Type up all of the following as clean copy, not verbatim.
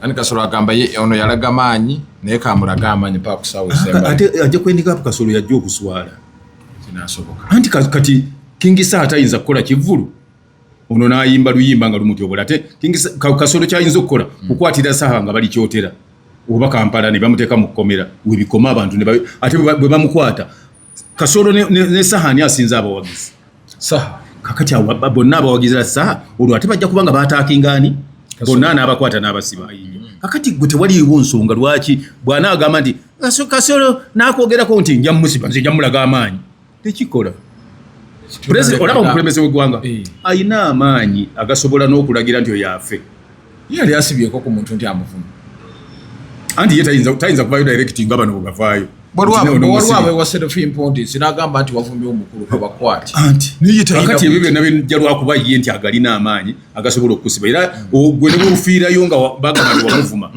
Ani Kasolo agamba ye ono yalaga maanyi, naye kamulaga amaanyi paka kusaawa esembayo. Ate ajja kwendika Kasolo yajja okuswala. Kinasoboka. Anti kati King Saha tayinza kukola kivvulu ono n'ayimba luyimba nga lumutyobola, ate Kasolo kyayinza okukola kukwatira Saha nga bali Kyotera oba Kampala ne bamuteeka mu kkomera webikoma abantu, ate bwe bamukwata Kasolo ne Saha ani asinza abawagizi? Saha. Kakati awo bonna abawagizi Saha olwo ate bajja kuba nga baataakinga ani? Bonna n'abakwata n'abasiba. Kakati gwe tewaliiwo nsonga lwaki bw'anaagamba nti Kasolo n'akwogerako nti nja mmusiba, nze nja mulaga amaanyi, tekikola. Olaba omukulembeze w'eggwanga ayina amaanyi agasobola n'okulagira nti oyo afe. Ye yali asibyeko ku muntu nti amuvuma? Anti ye tayinza kuvayo direct nga bano bwe bavaayo. Waliwo abewa Serafin Pontis n'agamba nti wavumye omukulu kubakwati. Anti kakati ebyo byonna bijja lwakuba ye nti agalina amaanyi agasobola okukusiba, era gwe ne bw'ofiirayo nga bagamba nti wamuvuma.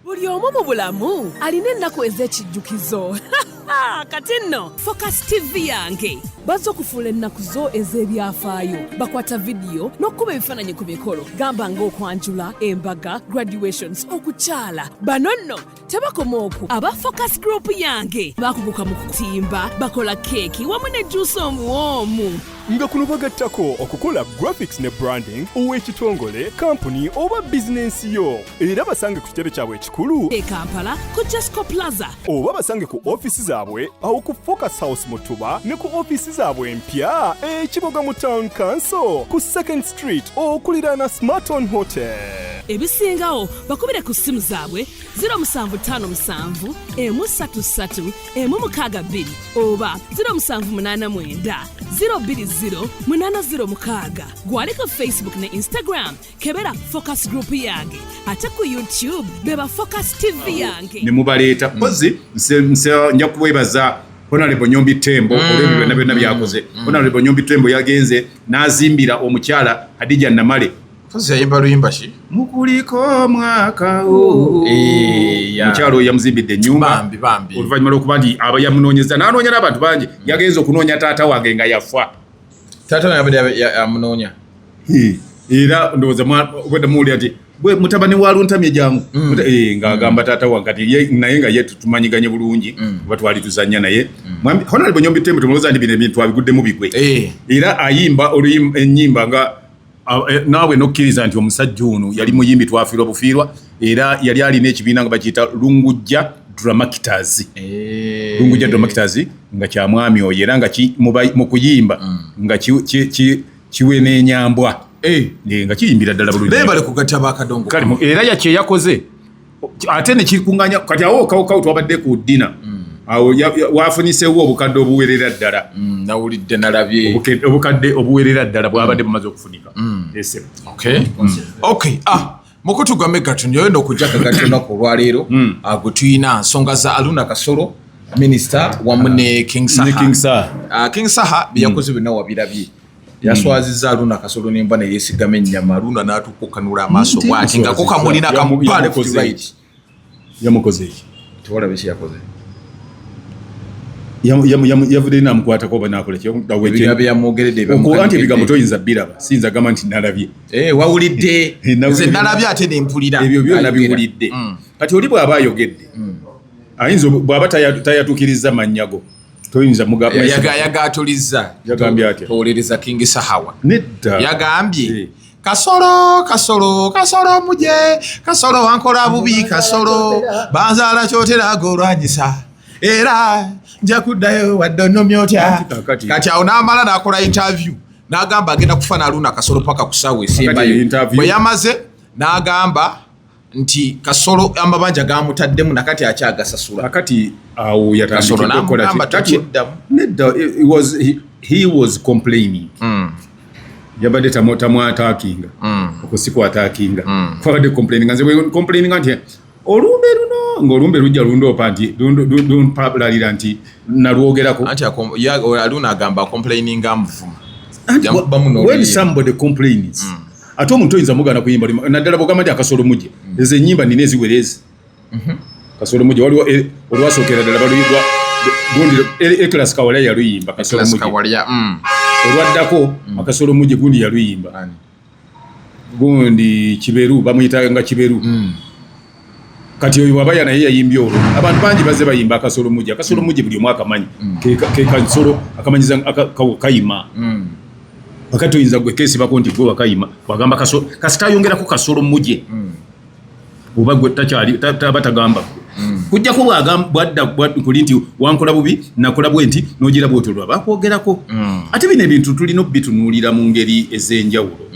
Buli omu mu bulamu alina ennaku ez'ekijjukizo. Kati nno Focus TV yange bazze okufuula ennaku zo ez'ebyafaayo. Bakwata vidiyo n'okukuba ebifaananyi ku mikolo, gamba ng'okwanjula, embaga, graduations, okukyala. Bano nno tebakoma okwo. Aba Focus Group yange bakuguka mu kutimba, bakola keeki wamu ne juusi omuwoomu. Nga kuno bagattako okukola graphics ne branding ow'ekitongole, kampuni oba bizinensi yo. Era basange ku kitebe kyabwe ekikulu e Kampala ku Jesco Plaza, oba basange ku ofiisi zaabwe awo ku Focus House Mutuba, ne ku ofiisi zaabwe empya e Kiboga mu Town Council ku Second Street okuliraana Smarton Hotel. Ebisingawo bakubire ku ssimu zaabwe 0757 133 162 oba 0789 020 806. Gwali ku Facebook ne Instagram, kebera Focus Group yange, ate ku YouTube beba Focus TV yange. Ne mubaleeta mpozi nja kuwebaza Honorable Nyombi Tembo olw'ebyo byonna byonna byakoze. Honorable Nyombi Tembo yagenze n'azimbira omukyala Hadija Namale. Mpozi yayimba luyimba ki? Mukuliko omwaka. Omukyala oyo yamuzimbidde ennyumba. Bambi, bambi. Oluvannyuma lw'okuba nti aba yamunoonyeza n'anoonya n'abantu bangi, yagenze okunoonya taata wange nga yafa. Taata wange abadde amunoonya. Era ndowooza obwedda muwulira nti bwe mutabani wa Luntamye jangu, ng'agamba taata wange kati ye, naye nga ye tumanyiganye bulungi oba twali tuzannya naye. Honorable Nyombi Tembo tumulowooza nti bino ebintu abiguddemu bigwe. Era ayimba ennyimba nga naawe n'okkiriza nti omusajja ono yali muyimbi, twafiirwa bufiirwa. Era yali alina ekibiina nga bakiyita Lungujja Dramactors. Lungujja Dramactors nga kya mwami oyo, era nga mu kuyimba nga kiwenenyambwa. Nga kiyimbira ddala bulungi. Naye bali kugatta bakadongo. Kale, era yakye yakoze ate ne kikuŋŋaanya kati awo kawukawu twabadde ku ddina. Awo wafuniseewo obukadde obuwerera ddala. Nawulidde, nalabye. Obukadde obuwerera ddala bwabadde bumaze okufunika. Ese. Okay. Ah, mukutu gwa Megatron yoyo n'okujja kagati olunaku olwaleero. Gwe tulina nsonga za Aluna Kasolo minisita wamu ne King Saha. Ne King Saha. King Saha bye yakoze byonna wabirabye. Yaswazizza Aluna Kasolo n'embwa ne yeesigama ennyama. Aluna n'atuuka okukanula amaaso bw'ati nga ko kamulina kamupa left right. Yamukoze eki? Tewalabye kye yakoze. Yavudde namukwatako oba nakola ki? Ebigambo bye yamwogeredde. Okuba nti ebigambo toyinza biraba, siyinza gamba nti nalabye. Wawulidde. Nze nalabye ate ne mpulira. Ebyo byonna biwulidde. Kati oli bw'aba ayogedde, ayinza bw'aba tayatuukirizza mannya go, toyinza mugamba. Yagaatulizza. Yagambye atya? Towolereza King Sahawa. Nedda. Yagambye Kasolo, Kasolo, Kasolo muje, Kasolo wankola bubi, Kasolo banzaala Kyotera golwanyisa, era nja kuddayo wadde onomya otya. Anti kakati. Kati awo n'amala n'akola interview n'agamba agenda kufa n'Aluna Kasolo paka ku ssaawa esembayo. Interview. Bwe yamaze n'agamba nti Kasolo amabanja gamutaddemu nakati akyagasasula. Kakati awo yatandikidde Kasolo okukola ki? n'amugamba tokiddamu. Nedda, he was complaining. Yabadde tamwataakinga. Okwo si kwataakinga. Kwabadde complaining. Nze bwe complaining nti olumbe luno ng'olumbe lujja lundoopa nti lumpalalira nti nalwogerako. Anti Aluna agamba complaining amuvuma. Anti Yamukuba muno when oluyimba. somebody complains, ate omuntu oyinza mugaana kuyimba luyimba, naddala bw'ogamba nti akasolo mujje. Ezo ennyimba nina eziwera ezi. Kasolo mujje waliwo olwasookera ddala baluyigwa gundi Eclas Kawalya yaluyimba Kasolo Eclas mujje. Kawalya. Olwaddako Akasolo mujje gundi yaluyimba. Ani? Gundi Kiberu, bamuyita nga Kiberu. Kati oyo wabaya naye yayimbye olwo. Abantu bangi bazze bayimba akasolo mujje. Akasolo mujje buli omu akamanyi. Ke kasolo akamanyiza kayima. Wakati oyinza gwe keesibako nti gwe wakayima, wagamba kasolo, kasita ayongerako kasolo mujje. Oba gwe takyali, taba tagamba gwe. Kujjako bwadda kuli nti wankola bubi, nakola bwe nti, n'ogira bw'otyo lwa bakwogerako. Ate bino ebintu tulina obitunuulira mu ngeri ez'enjawulo.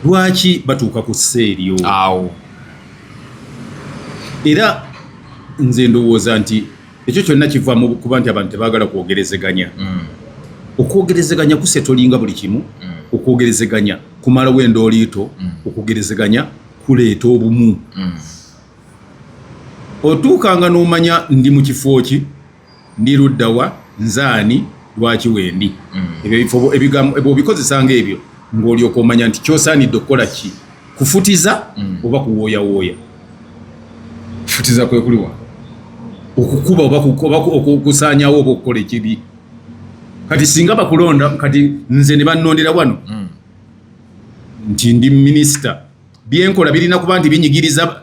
Lwaki batuuka ku sseeryo? Awo. Era nze ndowooza nti ekyo kyonna kiva mu kuba nti abantu tebaagala kwogerezeganya. Okwogerezeganya kusetolinga buli kimu. Okwogerezeganya kumalawo endooliito. Okwogerezeganya kuleeta obumu. Otuukanga n'omanya ndi mu kifo ki, ndi ludda wa, nzaani, lwaki wendi. Ebyo ebifo ebigambo bw'obikozesa ng'ebyo ng'olyoka omanya nti ky'osaanidde okukola ki, kufutiza oba kuwooyawooya. Kufutiza kwe kuliwa? Okukuba oba okusaanyawo oba okukola ekibi. Kati singa bakulonda, kati nze ne bannondera wano nti ndi minisita, byenkola birina kuba nti binyigiriza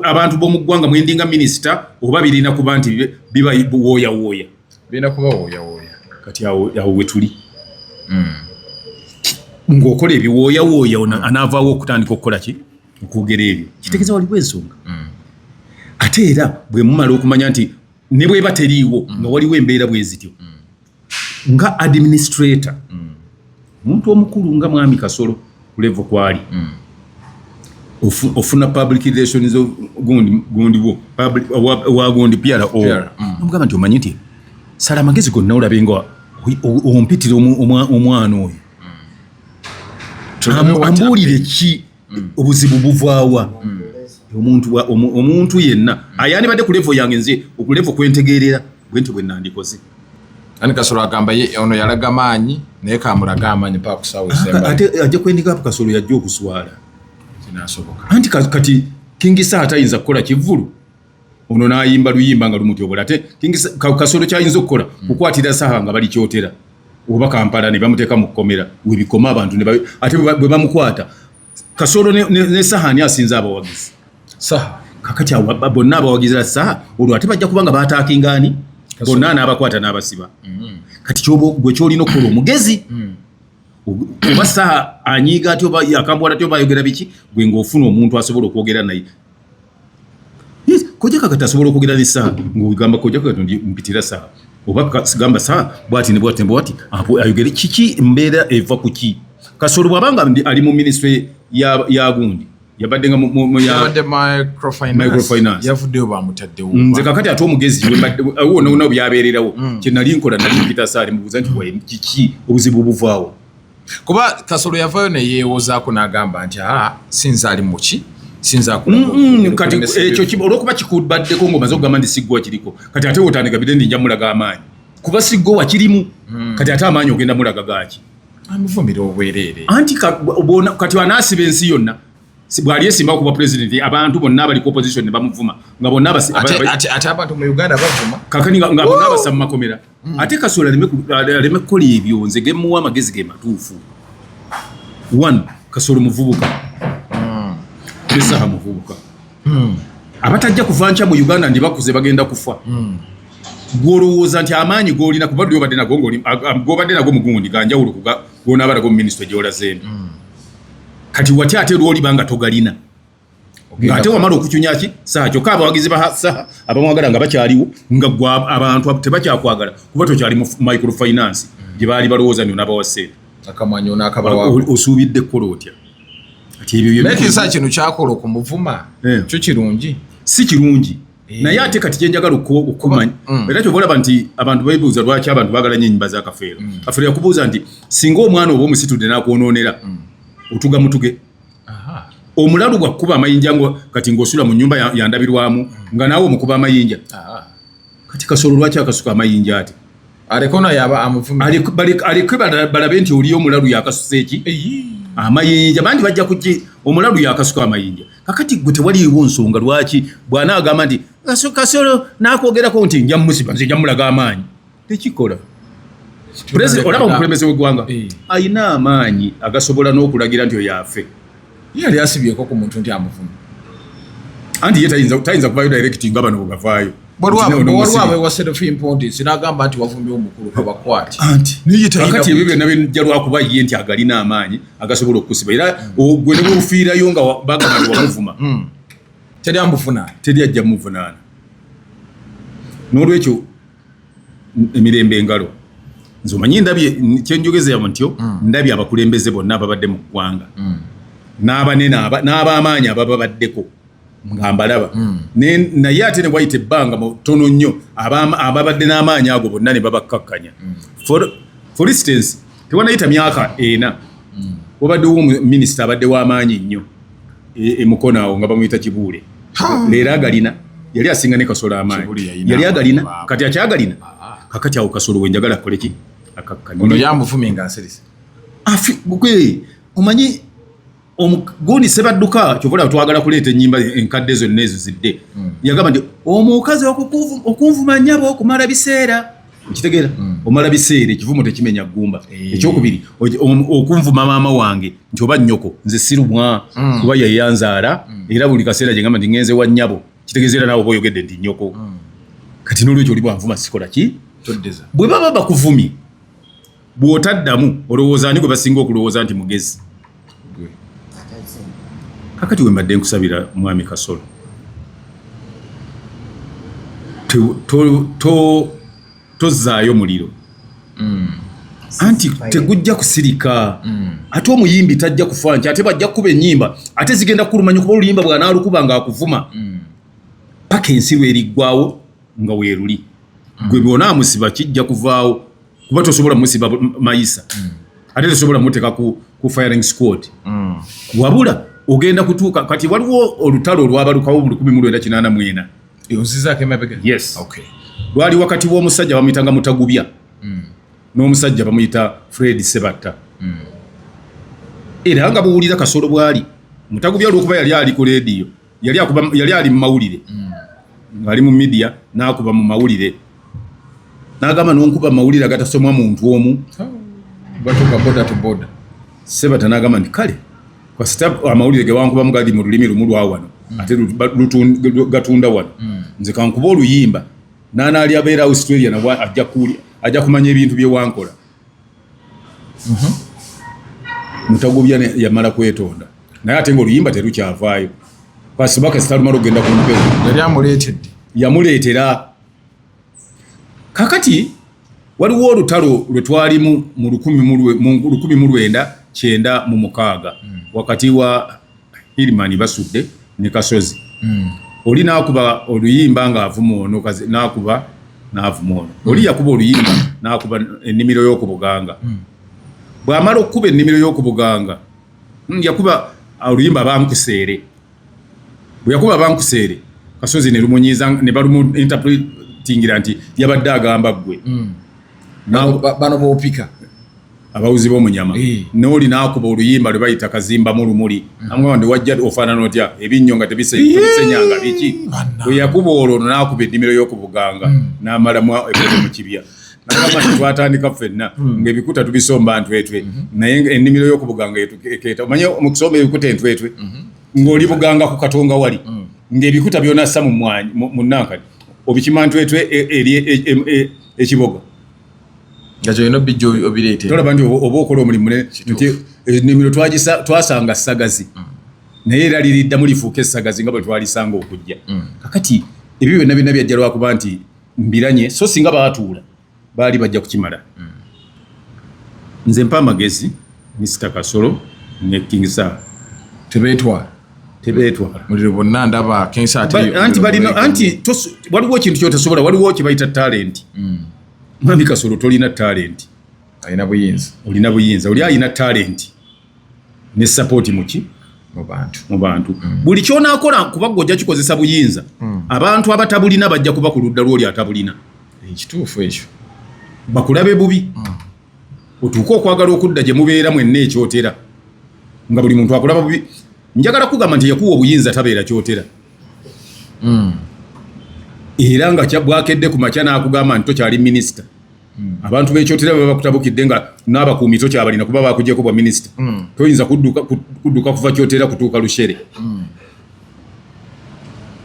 abantu b'omu ggwanga mwendi nga minisita, oba birina kuba nti biba wooyawooya? Birina kuba wooyawooya. Kati awo we tuli. Ng'okola ebiwooyawooya, anaavaawo okutandika okukola ki? Okwogera ebyo. Kitegeeza waliwo ensonga. Ate era bwe mumala okumanya nti ne bweba teriiwo, nga waliwo embeera bwe zityo, nga administrator, omuntu omukulu nga mwami Kasolo ku level kwali, ofuna public relations gundi, gundi wo wa gundi PRO, nomugamba nti omanyi nti sala amagezi gonna olabe nga ompitira omwana oyo, ambuulire ki, obuzibu buvaawa. Omuntu yenna ayandibadde ku level yange, nze oku level kwentegeerera bwe ntyo bwe nandikoze. Ani Kasolo agamba ye ono yalaga maanyi, naye kamulaga amaanyi paka kusaawa esembayo. Ate ajja kwendika apo Kasolo yajja okuswala. Kinasoboka. Anti kati King Saha tayinza kukola kivvulu ono n'ayimba luyimba nga lumutyobola. Ate Kasolo kyayinza okukola kukwatira Saha nga bali Kyotera oba Kampala ne bamuteeka mu kkomera webikoma abantu ate bwe bamukwata Kasolo ne Saha ani asinza abawagizi? Saha. Kakati awo bonna abawagizi Saha olwo ate bajja kuba nga bataakinga ani? Bonna n'abakwata n'abasiba. Kati gwe kyolina okukola omugezi, oba Saha anyiiga atya oba akambuwala atya oba ayogera biki, gwe ng'ofuna omuntu asobola okwogera naye. Yes, Kojja Kakati asobola okwogera ne Saha, ng'ogamba Kojja Kakati ndi mpitira Saha oba gamba Saha bw'ati ne bw'ati ne bw'ati, ayogere kiki, mbeera eva ku ki. Kasolo bw'aba nga ali mu ministry ya gundi, yabadde nga mu ya Yabadde microfinance. Microfinance. Yavuddeyo bamutaddewo. Nze kakati ate omugezi awo wonna byabeererawo, kye nali nkola nali mpita Saha mubuuza nti wayi kiki, obuzibu buvaawo. Kuba Kasolo yavayo ne yeewozaako n'agamba nti sinza ali muki, sinza akula Kati ekyo olw'okuba kikubaddeko ng'omaze okugamba nti siggwa kiriko, kati ate wotandika bide ndi nja mulaga amaanyi kuba siggwa wakirimu. Kati ate amaanyi ogenda mulaga gaaki? Amuvumira obwereere. Anti kati anaasiba ensi yonna. Bw'ali esimbawo kuba president, abantu bonna abali ku opposition ne bamuvuma nga bonna Ate abantu mu Uganda bavuma. Kakani nga bonna abasa mu makomera. Ate Kasolo aleme kukola ebyo, nze gemuwa amagezi ge matuufu. One, Kasolo muvubuka, ne Saha muvubuka. Abatajja kuva nkya mu Uganda ndi bakuze bagenda kufa. Gw'olowooza nti amaanyi g'olina kuba luli obadde nago g'obadde nago mugundi ganjawulo ku g'onaaba nago mu minisitule gy'olazeemu. Kati watya ate lw'oliba nga togalina, ng'ate wamala okucunya ki Saha, kyokka abawagizi ba Saha abamwagala nga bakyaliwo, nga gwe abantu tebakyakwagala kuba tokyali mu microfinance gye baali balowooza nti onaabawa ssente. Akamanyi onaakabawaako. Osuubidde kukola otya? Kati ebyo bye Naye King Saha kino kyakola okumuvuma kyo kirungi? Si kirungi. Naye ate kati kyenjagala okumanya, era kyova olaba nti abantu beebuuza lwaki abantu baagala nnyo ennyimba za Kafeero. Kafeero yakubuuza nti singa omwana oba omusitudde n'akwonoonera, otuga mutuge. Omulalu bwakkuba amayinja kati ng'osula mu nnyumba yandabirwamu nga naawe omukuba amayinja. Kati Kasolo lwaki akasuka amayinja ate? Aleke ono yaba amuvumye. Aleke balabe nti oli omulalu yakasuse eki? Amayinja. Bangi bajja kuki omulalu yakasuka amayinja. Kakati gwe tewaliiwo nsonga lwaki bw'anaagamba nti Kasolo n'akwogerako nti nja mmusiba, nze nja mulaga amaanyi. Tekikola. Olaba omukulembeze w'eggwanga ayina amaanyi agasobola n'okulagira nti oyo afe. Ye yali asibyeko ku muntu nti amuvuma? Anti ye tayinza kuvayo direct nga bano bwebavaayo. Waliwo abewa Serafin Pontis n'agamba nti wavumbye omukulu kubakwate. Anti kakati ebyo byonna bijja lwakuba ye nti agalina amaanyi agasobola okukusiba, era gwe ne bw'ofiirayo nga bagamba nti wamuvuma, teri amuvunaana, teri ajja muvunaana. N'olwekyo emirembe engalo. Nze omanyi ndabye kyenjogeza ntyo, ndabye abakulembeze bonna ababadde mu ggwanga n'abanene n'ab'amaanyi abababaddeko nga mbalaba, naye ate ne wayita ebbanga tono nnyo ababadde n'amaanyi ago bonna ne babakkakkanya. For instance, tewanayita myaka 4 wabaddewo minisita abadde w'amaanyi nnyo emukono awo nga bamuyita Kibuule. Leero agalina, yali asinga ne Kasolo amaanyi, yali agalina, kati akyagalina. Kakati awo Kasolo we njagala akole ki? Akakkanye. Ono yamuvumye nga nsirise. Omanyi gundi Sebadduka, kyova olaba twagala kuleeta ennyimba enkadde zonna ezo zidde. Yagamba nti omukazi okunvuma nnyabo okumala biseera, okitegeera? Omala biseera, ekivumo tekimenya ggumba. Ekyokubiri, okunvuma maama wange nti oba nnyoko, nze sirumwa kuba yeyanzaala, era buli kaseera gye ngamba nti ngenze wa nnyabo, kitegeeza era naawe oba oyogedde nti nnyoko. Kati n'olwekyo oli bwanvuma sikola ki? Bwe baba bakuvumye bw'otaddamu, olowooza ani gwe basinga okulowooza nti mugezi? Kakati we mbadde nkusabira, mwami Kasolo, tozzaayo muliro, anti tegujja kusirika. Ate omuyimbi tajja kufa nti ate bajja kukuba ennyimba, ate zigenda kukulumanya, kuba oluyimba bw'anaalukuba ng'akuvuma paka ensi lweriggwawo nga weeruli. Gwe bw'onaamusiba kijja kuvaawo, kuba tosobola musiba mayisa, ate tosobola muteeka ku firing squad, wabula ogenda kutuuka. Kati waliwo olutalo olwabalukawo mu 1984. Onzizaako emabega? Yes. Lwali wakati w'omusajja bamuyitanga Mutagubya n'omusajja bamuyita Fred Sebatta. Era nga buwulira Kasolo bwali Mutagubya, olwokuba yali ali ku leediyo, yali ali mu mawulire, ng'ali mu media, n'akuba mu mawulire n'agamba, "Nonkuba mu mawulire agatasomwa muntu omu." Batuuka border to border. Sebata n'agamba nti kale kasita amawulire ge wankubamu gali mu lulimi lumu lwa wano, ate gatunda wano, nze kankuba oluyimba naanaali abeera Australia nabwo ajja kumanya ebintu bye wankola. Mutagubya yamala kwetonda, naye ate ngaoluyimba terukyavaayo kwasiba kasita lumala okugenda ku mpewo. Yali amuleetedde. Yamuleetera. Kakati waliwo olutalo lwe twalimu mu 1996 wakati wa Hilman Basudde ne Kasozi. Oli n'akuba oluyimba ng'avuma ono, n'akuba n'avuma ono. Oli yakuba oluyimba n'akuba ennimiro y'okubuganga. Bw'amala okukuba ennimiro y'okubuganga, yakuba oluyimba Bankuseere. Bwe yakuba Bankuseere, Kasozi ne lumunyiiza, ne balumu interpretingira nti yabadde agamba ggwe. Bano boopika. Abawuzi b'omunyama. N'oli n'akuba oluyimba lwe bayita Kazimbamu Lumuli, amugamba nti wajja ofaanana otya ebinnyo nga tebisenyanga biki. Bwe yakuba olwo ono n'akuba ennimiro y'okubuganga, n'amalamu ebyoto mu kibya, nagamba nti twatandika ffenna ng'ebikuta tubisomba ntwetwe, naye ennimiro y'okubuganga ekeeta. Omanye mu kusomba ebikuta entwetwe ng'oli buganga ku Katonga wali, ng'ebikuta byonassa mu mmwanyi mu nankani obikima ntwetwe eri ekiboga. Nga kyolina obijja obireetera. Tolaba nti oba okola omulimu nti ennimiro twasanga ssagazi, naye era liriddamu lifuuka essagazi nga bwe twalisanga okujja. Kakati ebyo byonna byonna byajja lwakuba nti mbiranye, so singa baatuula baali bajja kukimala. Nze mpa amagezi Mr Kasolo ne King Saha. Tebeetwala. Tebeetwala. Muliro bonna ndaba King Saha. Anti balina, anti waliwo ekintu kyotasobola, waliwo kye bayita talent. Mwami Kasolo, tolina talent. Alina buyinza. Olina buyinza. Oli alina talent ne support muki? Mu bantu. Mu bantu. Buli kyonaakola, kuba gwe ojja kikozesa buyinza, abantu abatabulina bajja kuba ku ludda lwoli atabulina. Ekituufu ekyo. Bakulabe bubi, otuuke okwagala okudda gye mubeera mwenna ekyotera, nga buli muntu akulaba bubi. Njagala kugamba nti yakuwa obuyinza tabeera kyotera, era nga bwakedde ku makya n'akugamba nti tokyali minisita, abantu b'ekyotera baba bakutabukidde, nga n'abakuumi tokyabalina kuba bakugyeko bwa minisita. Toyinza kudduka kuva Kyotera kutuuka Lushere.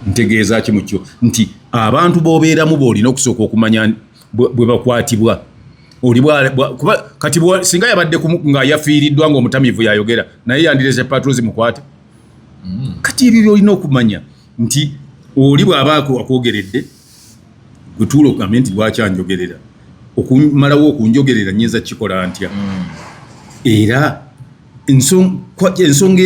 Ntegeeza ki mukyo nti abantu b'obeeramu b'olina okusooka okumanya bwe bakwatibwa. Oli kuba kati singa yabadde nga yafiiriddwa ng'omutamiivu yayogera naye yandirese patrozi mukwate. Kati ebyo by'olina okumanya nti oli bw'aba akwogeredde gwe tuula ogambe nti lwaki anjogerera, okumalawo okunjogerera nnyinza kukikola ntya? Era ensonga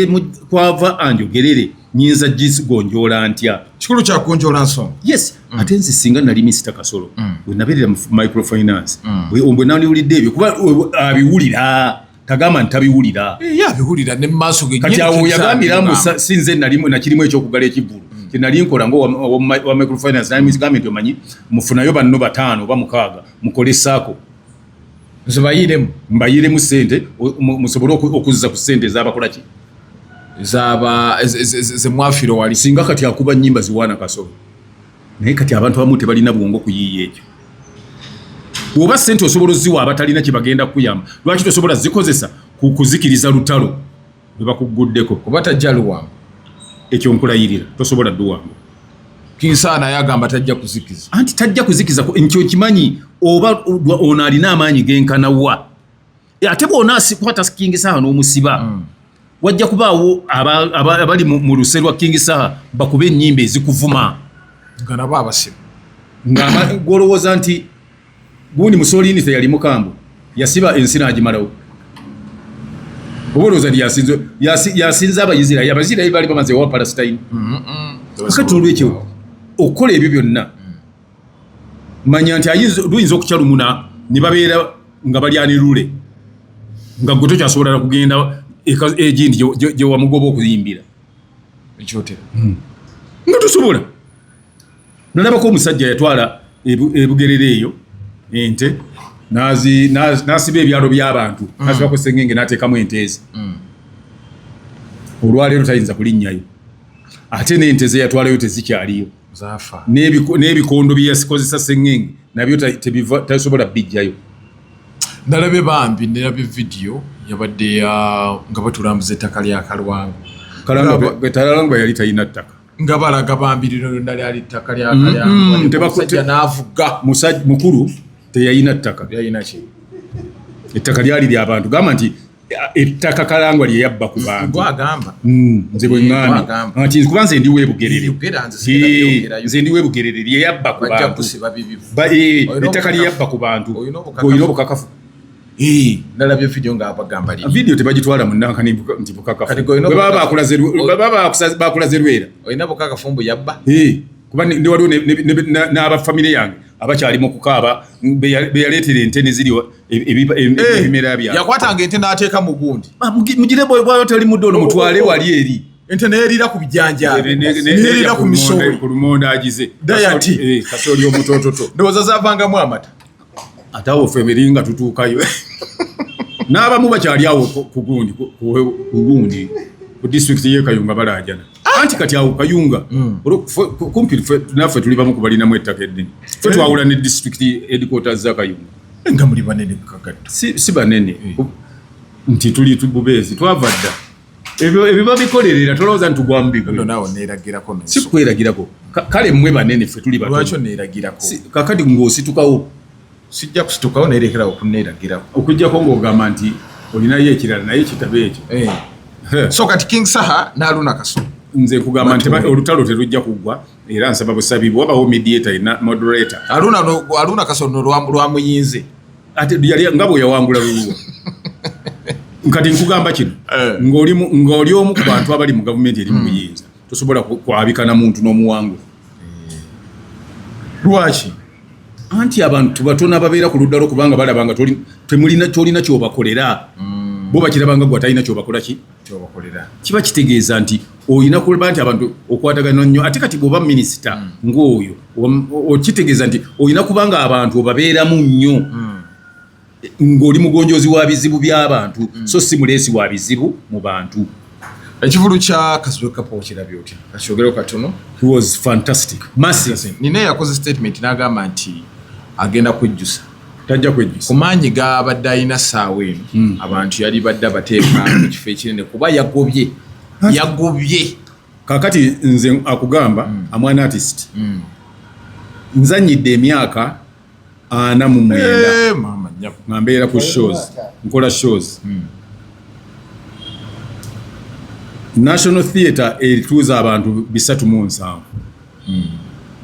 kwava anjogerere nnyinza gigonjoola ntya? Kikulu kya kugonjoola nsonga. Yes. Ate nze singa nali Minisita Kasolo, bwe nabeerera mu microfinance, bwe naniwulidde ebyo, kuba abiwulira, tagamba nti tabiwulira. Ye abiwulira ne maaso ge. Kati awo yagambira mbu si nze nalimu nakirimu ekyokugala ekivvulu kye nali nkola nga owa microfinance, nali mugambye nti omanyi mufunayo banno 5 oba 6 mukole SACCO. Nze bayiremu. Mbayiremu ssente, musobole okuzza ku ssente ez'abakola ki? Zaba ze mwafiro wali. Singa kati akuba nnyimba ziwaana Kasolo. Naye kati abantu abamu tebalina bwongo kuyiiya ekyo. Bw'oba ssente osobola oziwa abatalina kye bagenda kukuyamba, lwaki tosobola zikozesa ku kuzikiriza lutalo lwe bakugguddeko? Kuba tajja luwamba. Ekyo nkulayirira, tosobola dduwamba. Kinsa naye agamba tajja kuzikiza. Anti tajja kuzikiza, nkyo kimanyi oba ono alina amaanyi genkana wa. Ate bw'ona asikwata King Saha n'omusiba, wajja kubaawo abali mu luse lwa King Saha bakube ennyimba ezikuvuma. Nga nabo abasiba. Nga gw'olowooza nti gundi Mussolini teyali mukambwe, yasiba ensi n'agimalawo. Oba olowooza nti yasinze Abayisirayiri, Abayisirayiri baali bamaze ewa Palestine. Kati olwekyo okukola ebyo byonna, manya nti luyinza okukya lumuna ne babeera nga balyanirule, nga gwe tokyasobola kugenda egindi gye wamugoba okuyimbira. Ekyotera. Nga tosobola. Nalabako omusajja yatwala ebugerere eyo ente n'asiba ebyalo by'abantu, n'asibako sengenge n'ateekamu ente eze. Olwaleero tayinza kulinnyayo. Ate n'ente ze yatwalayo tezikyaliyo. Zaafa. N'ebikondo bye yakozesa sengenge nabyo tasobola bijjayo. Nalabye bambi, nalabye vidiyo yabadde nga batulambuza ettaka lya Kalwango. Kalwango yali talina ttaka. Nga balaga bambi lino lyonna lyali ttaka lya Kalwango. Omusajja n'avuga. Mukulu teyalina ttaka. Yalina ki? Ettaka lyali lya bantu. Gamba nti ettaka Kalangwa lye yabba ku bantu. Gwagamba. Nze bwe ŋŋambye. Nti kuba nze ndi w'Ebugerere. Nze ndi w'Ebugerere lye yabba ku bantu. Ettaka lye yabba ku bantu. Olina obukakafu. Nalabye video nga abagamba liri. Video tebagitwala mu nnanka nti bukakafu. Bwe baba bakulaze lwera. Olina bukakafu mbu yabba? Kuba ndi waliwo n'abafamire yange abakyali mu kukaaba be yaleetera ente ne ziri ebimera byabwe. Yakwatanga ente n'ateeka mu gundi. Mugire bw'aba tali muddo ono mutwale wali eri. Ente n'eriira ku bijanjaalo. N'eriira ku misooli. Ku lumonde agize. Dayati. Kasooli omutototo. Ndowooza zaavangamu amata. Ate awo ffe beri nga tutuukayo. N'abamu bakyali awo ku gundi ku disitulikiti y'e Kayunga balaajana. Anti kati awo Kayunga, kumpi naffe tuli bamu ku balinamu ettaka eddene. Ffe twawula ne disitulikiti headquarters za Kayunga. Nga muli banene kakagatto. Si banene. Nti tuli bubeezi, twava dda. Ebyo babikolerera, tolowooza nti tugwa mu bigwe. Nno naawe neeragirako. Si kweragirako. Kale mmwe banene, ffe tuli bato. Lwaki oneeragirako? Kakati ng'ositukawo. Sijja kusitukawo, neerekerawo okuneeragirako. Okuggyako ng'ogamba nti olinayo ekirala naye kitabo ekyo. So kati King Saha n'Aluna Kasolo. Nze nkugamba nti olutalo terujja kuggwa, era nsaba busabi wabawo mediator ina moderator. Aluna Kasolo lwamuyinze. Ate yali nga bwe yawangula luluwa. Kati nkugamba kino, ng'oli omu ku bantu abali mu gavumenti eri mu buyinza, tosobola kwabika na muntu n'omuwangula. Lwaki? Anti abantu batono ababeera ku ludda lwo kubanga balaba nga temulina kyolina kyobakolera. Bo bakiraba nga gwe atalina kyobakola ki? Kyobakolera. Kiba kitegeeza nti olina kuba nti abantu okwatagana nnyo. Ate kati bw'oba minisita ng'oyo, okitegeeza nti olina kuba nga abantu obabeeramu nnyo. Ng'oli mugonjoozi wa bizibu by'abantu, so si muleesi wa bizibu mu bantu. Ekivulu kya Kazibwe Kapo okirabye otya? Kakyogereko katono. He was fantastic. Massive. Nina yakoze statement n'agamba nti agenda kwejjusa. Tajja kwejjusa. Ku maanyi g'abadde alina ssaawa eno, abantu yali badde abateeka mu kifo ekinene kuba yagobye. Yagobye. Kakati nze akugamba, am an artist. Nzanyidde emyaka 49. Eh, mama nyabo. Nga mbeera ku shows, nkola shows. National Theatre etuuza abantu 370,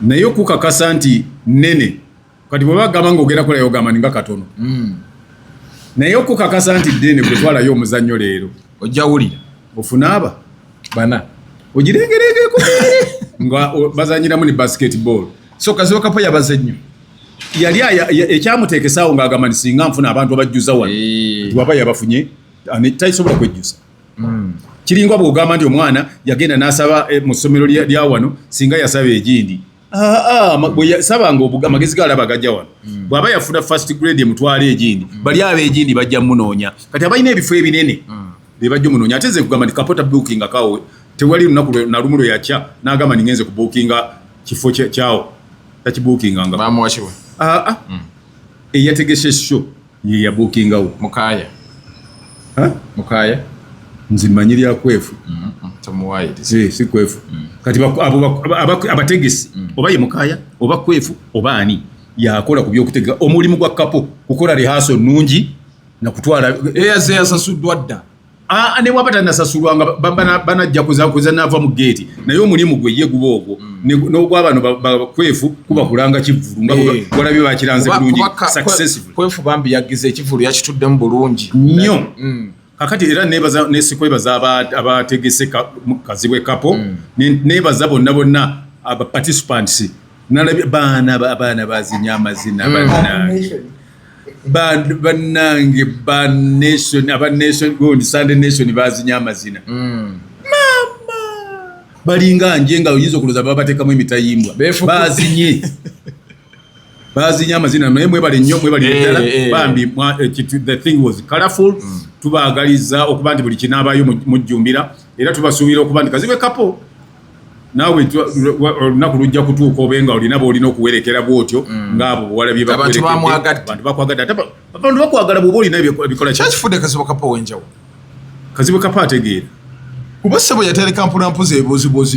naye okukakasa nti nene. Kati bwe bagamba nga ogenda kolayo, ogamba ninga katono, naye okukakasa nti ddene, bwetwalayo omuzannyo leero, Ojja wulira. Ofunaaba bana. Ogirengerengeko nga bazanyiramu ne basketball. So Kazibwe Kapo yabaze nnyo. Yali ekyamuteekesaawo ng'agamba nti singa nfuna abantu abajjuza wano. Waba yabafunye, tasobola kwejjusa. Kiringa bw'ogamba nti omwana yagenda n'asaba mu ssomero lya wano, singa yasaba egindi. Ah, ah, bwe yasabanga amagezi galaba gajja wano. Bw'aba yafuna first grade emutwala egindi, bali ab'egindi bajja munoonya. Kati abalina ebifo ebinene be bajja omunoonya. Ate nze nkugamba nti Kapota bookinga kawo, tewali lunaku na lumu lwe yakya n'agamba ni ngenze kubookinga kifo kyawo, takibookinganga. Bamuwa kiwe. Ah, ah. Eyategese show ye yabuukingawo. Mukaya. Ha? Mukaya. Nze mmanyi lya Kwefu. Tomuwayiriza. Si Kwefu. Kati abo abategesi, oba ye Mukaya oba Kwefu oba ani yakola ku byokutegeka, omulimu gwa Kapo kukola rehearsal nnungi nakutwala. Eyaze yasasuddwa dda. Ah, ne waba tanasasulwa nga banajja kuza nava mu geeti, naye omulimu gwe ye guba ogwo. N'ogwabano Bakwefu kuba kulanga kivvulu nga walabye bakiranze bulungi, successful. Kwefu bambi yagize ekivvulu, yakituddemu bulungi. Nnyo. Kakati era nebaza nesikwebaza abategese Kazibwe Kapo, nebaza bonna bonna aba participants. Nalabye baana abaana bazinya amazina, bannange. Bannange ba nation, aba nation gundi, Sunday Nation, bazinya amazina. Mama, balinga nje nga oyinza okulowooza babateekamu emitayimbwa. Bazinye, bazinye amazina, naye mwebale nnyo, mwebale ddala. Bambi the thing was colorful. Tubaagaliza okuba nti buli kinaabayo mujjumbira, era tubasuubira okuba nti Kazibwe Kapo naawe olunaku lujja kutuuka obe nga olina boolina okuwerekera bwotyo ng'abo bwewalabye. Abantu bamwagadde. Abantu bakwagadde, ate abantu bakwagala bw'oba olina ebikola ki. Kyakifudde Kazibwe Kapo ow'enjawulo. Kazibwe Kapo ategeera. Kuba ssebo yatereka mpulampuza eboozibozi.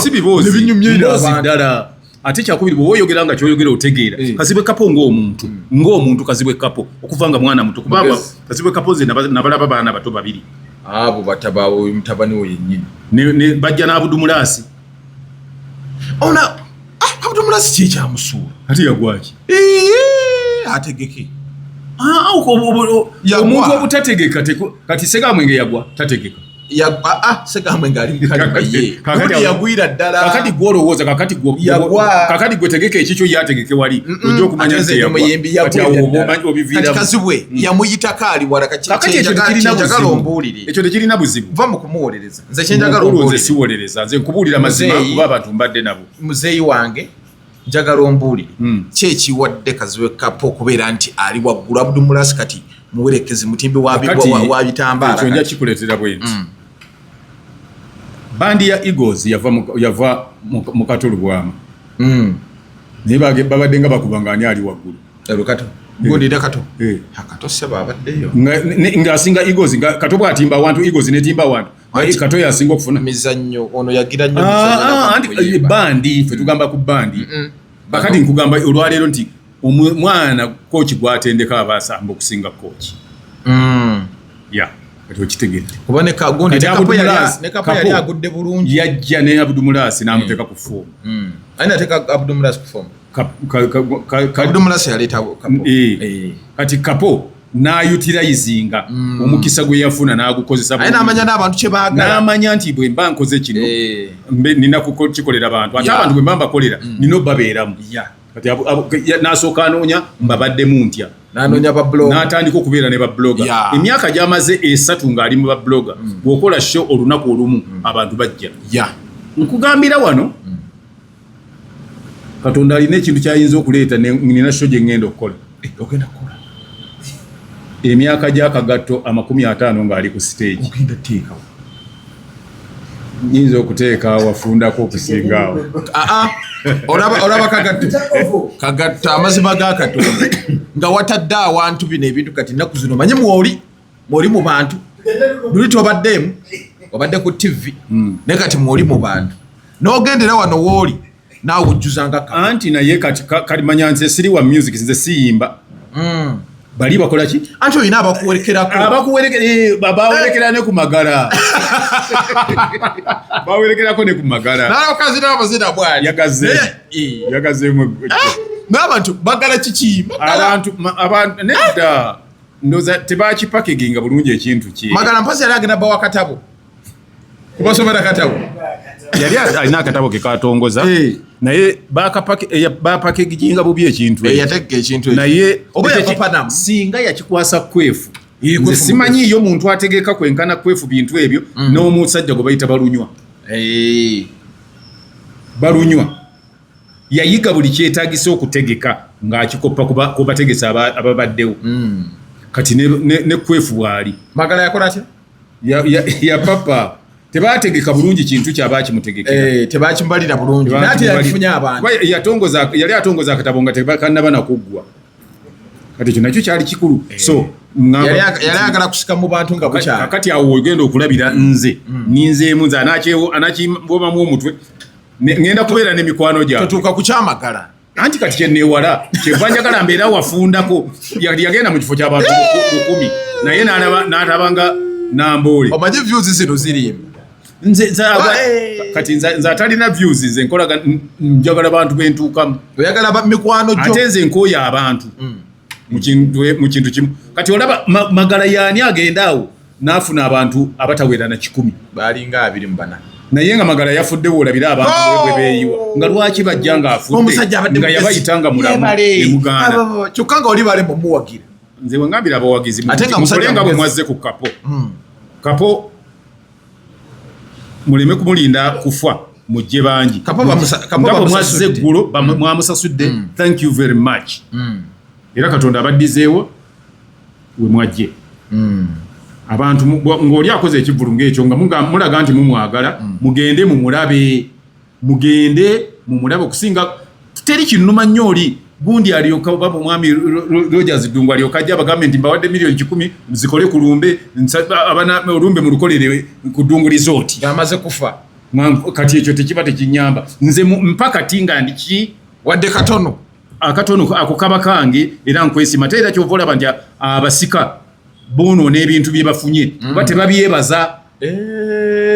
Si biboozi. Nebinyumya Mboozi abantu. ddala. Ate kyakubiri, bw'oba oyogera nga kyoyogera otegeera. Kazibwe Kapo ng'omuntu, ng'omuntu Kazibwe Kapo okuva nga mwana muto, kubanga Mugezi. Kazibwe Kapo nze nabalaba baana bato babiri. Abo batabaawo, mutabani we yennyini. Bajja n'Abudumulaasi. Ona, ah, Abudumulasi kyekyamusuula. Ate yagwaki? Ee, ategeke. Ah, Yagwa. Omuntu obutategeka kati Segamwenge yagwa tategeka. Ah, Segamwe ngaali mukalima ye. Kakati Gundi yagwira ddala. Kakati gwe olowooza, kakati Yagwa. kakati gwe tegeka ekikyo, yategeke wali, ojja okumanya Ate nti nze ndi yagwa. muyimbi, Kati awo yagwira oba ddala. omanyi obiviiramu. Kati Kazibwe yamuyitako ali wala. Kakati ekyo tekirina Kyenjagala buzibu. ombuulire. Ekyo tekirina buzibu. Va mu kumuwolereza, nze kyenjagala Mukulu, nze ombuulire. siwolereza, nze nkubuulira mazima, Muzeeyi. kuba abantu mbadde nabo. Muzeeyi wange, njagala ombuulire, ki ekiwadde Kazibwe Kapo okubeera nti ali waggulu? Abudumulasi kati muwerekezi, mutimbi Kakati, wa bitambaala ekyo nja kati. kikuleetera bwe nti bandi ya Eagles yava mu Katolubwama, naye babadde nga bakuba nga ani ali waggulu? Lukato gundira Kato. Eh. Akato sebo abaddeyo. Ng'asinga Eagles, nga Kato bw'atimba awantu, Eagles netimba awantu. Anti- Kato yasinga okufuna. Mizannyo, ono yagira nnyo Ah, mizannyo ah, n'abantu anti, kuyimba. bandi ffe tugamba ku bandi. Kakati nkugamba olwaleero nti omwana kooki gwatendeka aba asamba okusinga kooki. Ya, kati okitegedde. Kuba ne kagundi Kati ne Kapo Abdul ne Kapo yali Kapo agudde bulungi. Yajja ne Abdumulasi n'amuteeka ku form. Ani ateeka Abdumulasi ku form? Abdumulasi yaleeta Kapo. Eh. Eh. Kati Kapo n'ayutilizinga omukisa gwe yafuna n'agukozesa Aye bulungi. n'amanya n'abantu kye baagala. N'amanya nti bwe mba nkoze kino, mbe nina kukikolera bantu, ate abantu bwe mba mbakolera nina obbabeeramu. Kati n'asooka anoonya mbabaddemu ntya. N'anoonya ba blogger. N'atandika okubeera ne bablogger. Emyaka gy'amaze 3 ng'ali mu bablogger, bw'okola show olunaku olumu, abantu bajja. Nkugambira wano, Katonda alina ekintu kyayinza okuleeta. Nina show gye ŋŋenda okukola. Eh, ogenda kukola? Emyaka gy'akagatto 50 ng'ali ku stage. Ogenda teekawo? Nyinza okuteeka wafundako okusinga awo. Ah, ah. Olaba Kagatto, Kagatto, amazima ga Katonda, nga watadde awantu bino ebintu kati nnaku zino manye mwoli mwoli mu bantu luli tobaddeemu. Obadde ku TV, naye kati mwoli mu bantu, n'ogendera wano wooli naawe ojjuzanga. Anti naye kati kalimanya nze siri wa music, nze siyimba. Bali bakola ki? Anti olina abakuwerekerako. Abawerekera ne ku Magala, bawerekerako ne ku Magala. Nalakazina amazina bwali. Yagazeemu. N'abantu bagala kiki? Abantu nedda, ndoza tebakipakeginga bulungi ekintu ki. Magala mpasi yali agenda bawa katabo, kubasomera katabo. Yali alina akatabo ke katongoza, naye bapakeginga bubi ekintu. Yategeka ekintu. Naye singa yakikwasa Kwefu. Nze simanyiiyo muntu ategeka kwenkana Kwefu bintu ebyo, n'omusajja gwe bayita Balunywa. Balunywa yayiga buli kyetagisa okutegeka ng'akikoppa ku bategesi ababaddewo. Kati ne Kwefu bwali. Magala yakola ki? Ya papa tebategeka bulungi kintu kyabakimutegekera. Tebakimbalira bulungi, naye yafunye abantu. Yali atongoza akatabo nga tebakanaba nakuggwa. Kati ekyo nakyo kyali kikulu. So yali ayagala kusika mu bantu nga bukyali. Kakati awo ogenda okulabira nze ninzeemu, nze anakimbomamu omutwe, ngenda kubeera n'emikwano gyange. Totuuka ku kyamagala. Anti kati kyenewala, kyenva njagala mbeera wafundako. Yagenda mu kifo ky'abantu 1000, naye n'atabanga Namboole. Omanyi views zino zirimba. Nze kati nze atalina views, nze nkolaga njagala bantu bentuukamu. Oyagala mikwano gyo. Ate nze nkooya abantu mu kintu kimu. Kati olaba Magala yaani agenda awo n'afuna abantu abatawera na 100. Balinga 24. Naye nga Magala yafudde, woolabira abantu bwe beeyiwa nga lwaki bajja ng'afudde, nga yabayita nga mulamu emugaana. Kyokka nga oli bale mumuwagira. Nze wengambira abawagizi, mukole nga bwe mwazze ku Kapo. Kapo muleme kumulinda kufa, mujje bangi nga bwe mwazze eggulo mwamusasudde. Thank you very much. Era Katonda abaddizeewo we mwajje. Abantu ng'oli akoze ekivvulu ng'ekyo nga mulaga nti mumwagala, mugende mumulabe, mugende mumulabe. Okusinga teri kinnuma nnyo oli gundi alyoka baba omwami Rogers Ddungu alyoka ajja abagambe nti mbawadde miliyoni 100 zikole ku lumbe, olumbe mulukolere ku Ddungu Resort. Amaze kufa. Kati ekyo tekiba tekinyamba nze mpaka ti nga ndi ki. Wadde katono. Akatono ako kaba kange era nkwesima. Ate era kyova olaba nti abasika bonoona ebintu bye bafunye kuba tebabyebaza.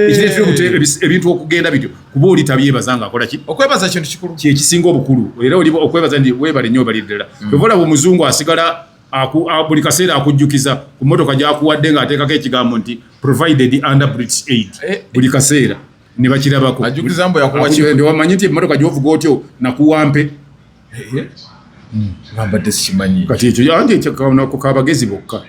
Ekireetera ebintu okugenda bityo kuba oli tabyebaza ngaakola ki. Okwebaza kintu kikulu. Kyekisinga obukulu. Era oli okwebaza nti webale nnyo, obali ddala. Kyova olaba omuzungu asigala buli kaseera akujjukiza ku motoka gyakuwadde ng'ateekako ekigambo nti "provided under British aid". Buli kaseera ne bakirabako. Wamanyi nti emotoka gyovuga otyo nakuwampe. Ngambadde sikimanyi. Kati ekyo anti ekyo kabagezi bokka.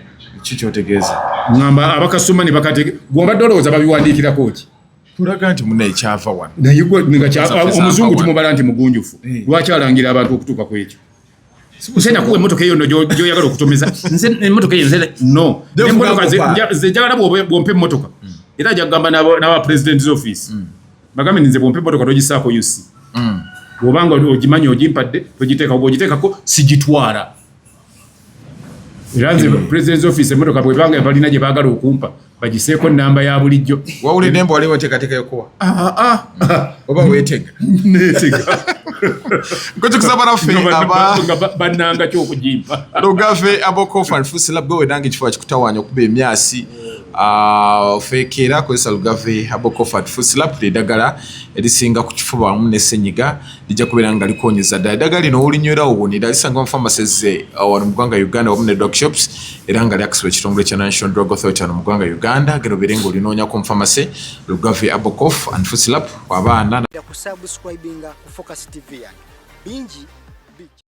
Kikyotegeeza? Ngamba abakasoma ne bakatege gwobadde olowooza babiwandiikirako ki? Tulaga nti muna ekyava wano. Naye omuzungu tumubala nti mugunjufu, lwaki alangira abantu okutuuka ku ekyo? Nze nakuwa emotoka eyo no gyoyagala okutomeza nze emotoka eyo nze no nze njagala bwompa emotoka. Era ajja kugamba n'aba president's office, bagambe nze bwompa emotoka togisaako UC. Bwobanga ogimanyi ogimpadde togiteekako, bwogiteekako sigitwala. Era nze president's office emotoka bwebanga balina gye baagala okumpa bagiseeko namba ya bulijjo. Wawulidde mbu waliwo enteekateeka yokuwa oba weetega? Neetega. Nkutukuza banaffe aba bannanga kyokugimpa. Lugave Abokofa nfusila gwe wenange ekifo kikutawaanya okuba emyasi ofeekeera kozesa Lugave Abokofa Fusilap, eddagala erisinga ku kifuba wamu ne senyiga lijja kubeera nga likonyeza ddala. Eddagala lino olinywera owonera. Lisangibwa mu pharmacies wano mu ggwanga Uganda wamu ne drug shops, era nga lyakisibwa ekitongole kya National Drug Authority wano mu ggwanga Uganda. Genda obeere nga olinoonyako mu pharmacy, Lugave Abokof and Fusilap abaana. Kusubscribinga ku Focus TV yange bingi bijja.